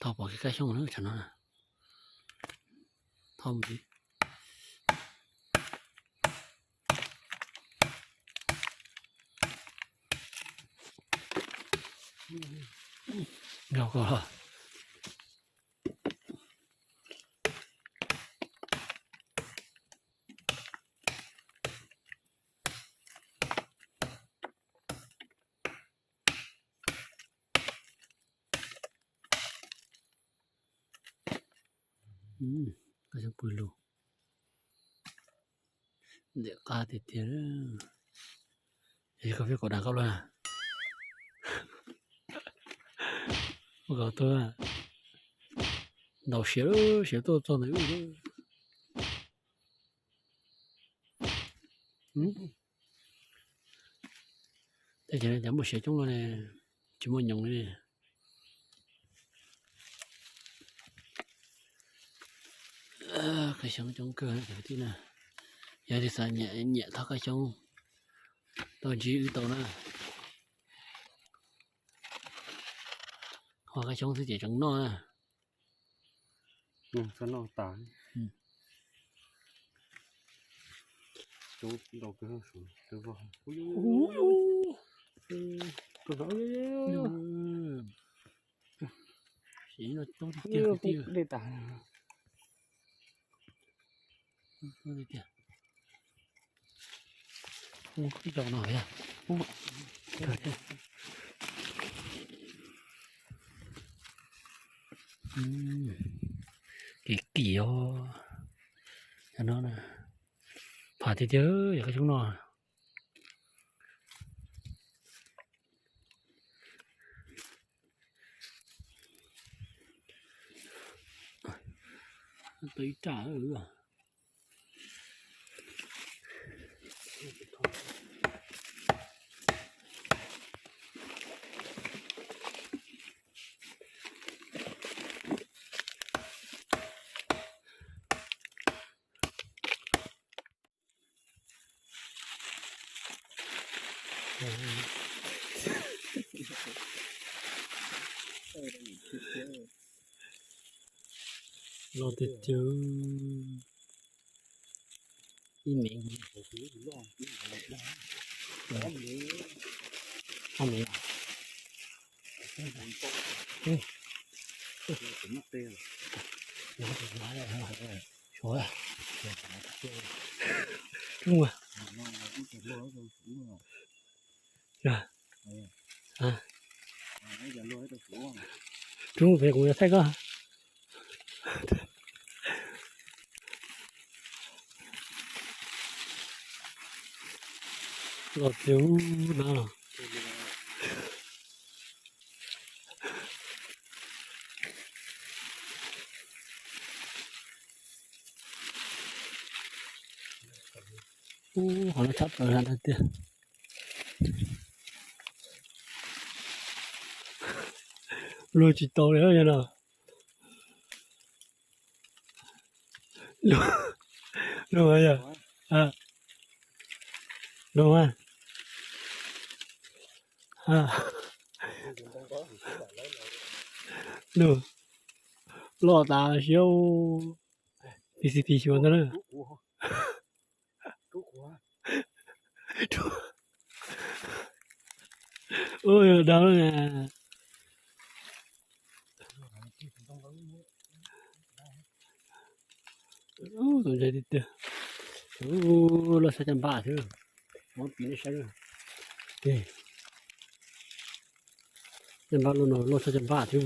Thauj pom kev kab xyoob na tsam no. Thauj mus. Nrog koj. Koj xyoob pw lug. Ntxim qab tiag tiag. Yog koj pheej kom dag koj los na. Ua kom tuag. Ntaus siav siav tuaj txog ntawm wb. Tej cov no cov muaj siav coob no ne, tsis muaj nyoos li. Kab xyoob coob kawg na cov kwv tij na. Yog leej twg xav nyiam thauj kab xyoob tuaj ntsib wb tau na. Ho kab xyoob xwb ces tseem noj na. Txhob noj tas. Coob ntau kawg, tus vog. Siav no coob tiag tiag kwv tij. Dej tas. Ib co no yog. Kim kim os. Cov no pham tiag tiag yog kab xyoob no. Tau ib raj. Loj tiag tiag. Ib mev. Ob mev. Suav. Rub mus. Rub mus pem kuv yuav thaij koj. Los tiag no. Ub, qhov no tshaj plaws tiag. Luag tsis tau li no. Luag, luag yog, luag, luag, loj tas siab. P C P xyuas ntag na. Ua yog dag na. Tus ntse tiag tiag. Loj sab caj npab thiab. Muab piv nej saib. Caj npab loj no loj sab caj npab thiab.